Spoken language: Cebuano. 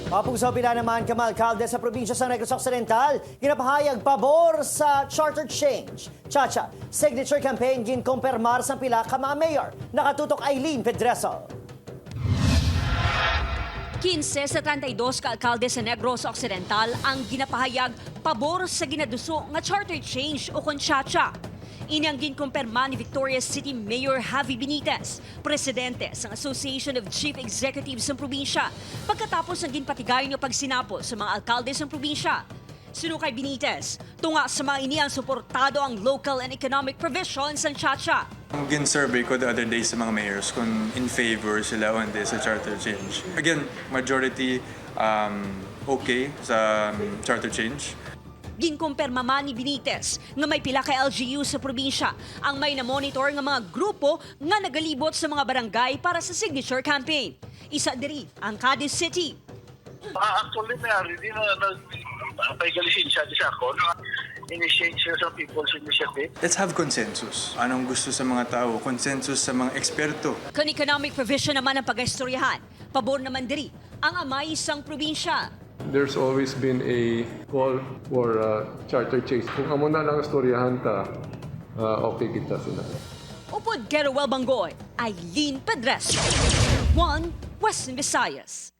Mapugso pila naman ka mga alkalde sa probinsya sa Negros Occidental, ginapahayag pabor sa charter change. Chacha, signature campaign ginkumpirmar sa pila ka mga mayor. Nakatutok Eileen Pedreso. 15 sa 32 ka alkalde sa Negros Occidental ang ginapahayag pabor sa ginaduso nga charter change o kon Chacha. Ini ang ginkumpirma ni Victoria City Mayor Javi Benitez, presidente sa Association of Chief Executives ng probinsya, pagkatapos ng ginpatigayon nga pagsinapos sa mga alkalde sa probinsya. Suno kay Benitez, tunga sa mga ini ang suportado ang local and economic provisions ng Chacha. Ang gin-survey ko the other day sa mga mayors kung in favor sila o hindi sa charter change. Again, majority okay sa charter change. Ginkumpirma man ni Benitez nga may pila ka LGU sa probinsya ang may na-monitor nga mga grupo nga nagalibot sa mga barangay para sa signature campaign. Isa diri ang Cadiz City. Ah, actually, may already na nagpaigalisensya di sa ako. Initiate siya sa People's Initiative. Let's have consensus. Anong gusto sa mga tao? Consensus sa mga eksperto. Kun economic provision naman ang pagaistoryahan, pabor naman diri ang amay sang probinsya. There's always been a call for charter change. Kung amo na lang istoryahan ta, okay kita sila. Upod kay Roel Bangoy, Eileen Pedreso. 1 Western Visayas.